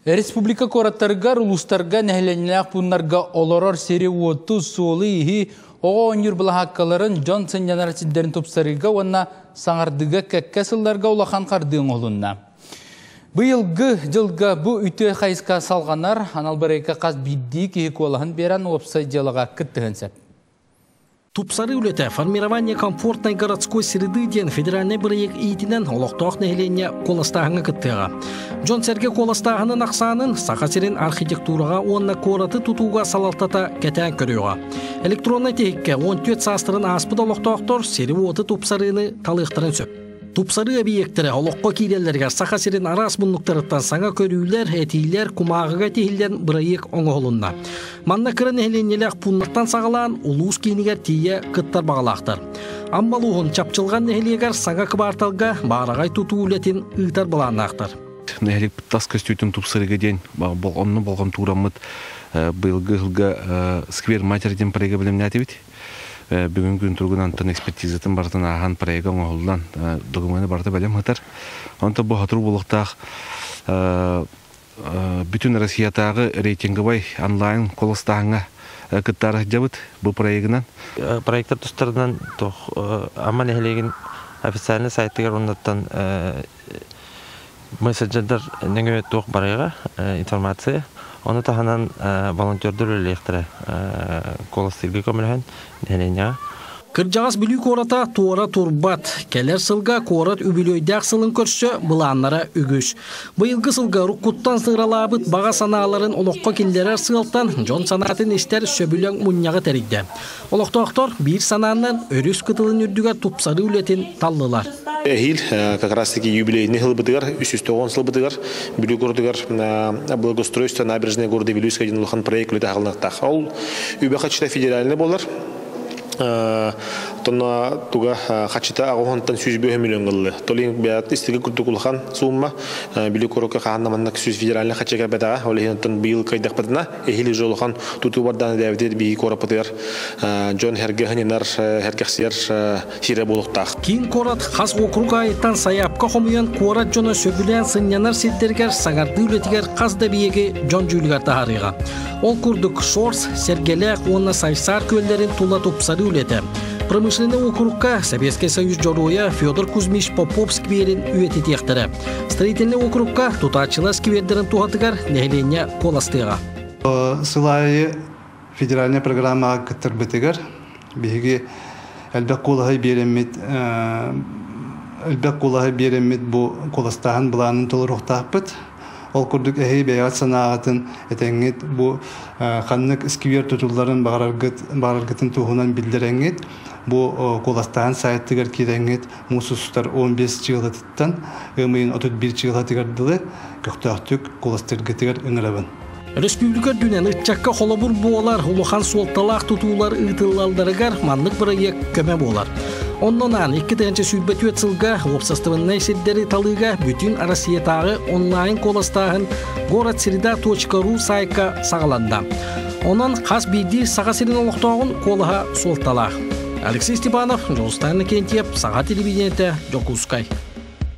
Республика куораттарыгар, улуустарга, нэһилиэнньэлээх пууннарга олорор сири-уоту, суолу-ииһи, оҕо оонньуур былаһааккаларын, дьон сынньанар сирдэрин тупсарыыга уонна саҥардыыга кэккэ сылларга улахан хардыы оҥоһулунна. Быйылгы дьылга бу үтүө хайысха салҕанар, анал бырайыакка хас биирдии киһи куолаһын биэрэн уопсай дьыалаҕа кыттыһын сөп. Тупсарыы үлэтэ «Формирование комфортной городской среды» диэн федеральнай бырайыак иитинэн олохтоох нэһилиэнньэ куоластааһыҥҥа кыттыаҕа. Дьон-сэргэ куоластааһынын ахсаанын Саха сирин архитектураҕа уонна куораты тутууга салалтата кэтээн көрүөҕэ. Электроннай тиһиккэ 14 саастарын ааспыт олохтоохтор сири-уоту тупсарыыны талыахтарын сөп. Тупсарыы эбийиэктэрэ олоххо киирэллэригэр Саха сирин араас муннуктарыттан саҥа көрүүлэр, этиилэр кумааҕыга тиһиллэн бырайыак оҥоһулунна. Манна кыра нэһилиэнньэлээх пууннартан саҕалаан улуус киинигэр тиийэ кыттар баҕалаахтар. Амма улууһун Чапчылҕан нэһилиэгэр саҥа кыбаарталга баараҕай тутуу үлэтин ыытар былааннаахтар. Нэһилиэк тас көстүүтүн тупсарыыга диэн онно болҕомтуураммыт быйылгы ыһылга сквер матери диэн проекка бэлэмнээтибит. Бүгүн күн туругун антон экспертизатын барытын ааһан проега оҥоһуллан докумуона барыта бэлэм сытар. Онтон бу хотуру буолуохтаах бүтүн Россиятааҕы рейтинговай онлайн куоластааһыҥҥа кыттаары сылдьабыт бу проегынан. Проектар тустарынан туох Амма нэһилиэгин официальный сайтыгар оннуттан мессенджердэр нөҥүө туох барыаҕа информация. Ону таһынан волонтердар үлэлиэхтэрэ куоластыырга көмөлөһөн нэһилиэнньэҕэ. Кырдьаҕас Бүлүү куората туора турбат. Кэлэр сылга куорат үбүлүөйдээх сылын көрсө былааннара үгүс. Быйылгы сылга уруккуттан сыралаабыт баҕа санааларын олоххо киллэрэр сыалтан дьон санаатын истэр сөбүлэҥ мунньаҕы тэрийдэ. Олохтоохтор биир санаанан өрүс кытылын үрдүгэр тупсарыы үлэтин таллылар. Эһиил как раз таки юбилейный сылбытыгар, 390 сылбытыгар Бүлүү куоратыгар благоустройство набережной города Вилюйска диэн улахан проект үлэтэ аһыллыахтаах. Ол үбэ хаччыта федеральный буолар. Тонна туга хаччыта аҕыһонтон 105 миллион ыллы. Толин бэйэт истиги курдук улахан сумма Бүлүү куоракка хаһан да маннык 100 федеральный хаччы кэлбэтэҕэ. Ол иһин оттон быйыл кыайдахпытына эһиил уже улахан тутуу бардаан эдээбитигэр биһиги куораппытыгар дьон эргэ ханьынар, эргэхсийэр сирэ буолуохтаах. Киин куорат хас уокурук аайыттан сайаапка хомуйан куорат дьоно сөбүлээн сынньанар сирдэригэр саҥардыы үлэтигэр хас да эбийиэги дьон дьүүлүгэр таһаарыаҕа. Ол курдук Шорс, Сэргэлээх уонна Сайсаар күөллэрин тула тупсарыы үлэтэ. Промышленнай уокурукка Советскай Союз дьоруойа Федор Кузьмич Попов скверин үйэтитиэхтэрэ. Строительнай уокурукка тутааччылар сквердэрин туһатыгар нэһилиэнньэ куоластыаҕа. Сыл аайы федеральнай программаҕа кыттарбытыгар биһиги элбэх куолаһы биэрэммит элбэх куолаһы биэрэммит бу куоластааһын былаанын толоруохтаахпыт. Ол курдук эһиги бэйэҕит санааҕытын этэҥҥит бу ханнык сквер тутулларын баҕараргыт баҕараргытын туһунан биллэрэҥҥит бу куоластааһын сайтыгар киирэҥҥит муус устар 15 чыылатыттан ыам ыйын 31 чыылатыгар дылы көхтөөхтүк куоластыыргытыгар ыҥырабын. Республика үрдүнэн ыччакка холобур буолар улахан суолталаах тутуулар ыытыллалларыгар маннык бырайыак көмө буолар. Оннун аан 2024 сылга уопсастыбаннай сирдэри талыыга бүтүн Россиятааҕы онлайн куоластааһын городсреда.ру сайтка саҕаланна. Онон хас биирдии Саха сирин олохтооҕун куолаһа суолталаах. Алексей Степанов, Дьулустан Иннокентьев, Саха телевидениетэ, Дьокуускай.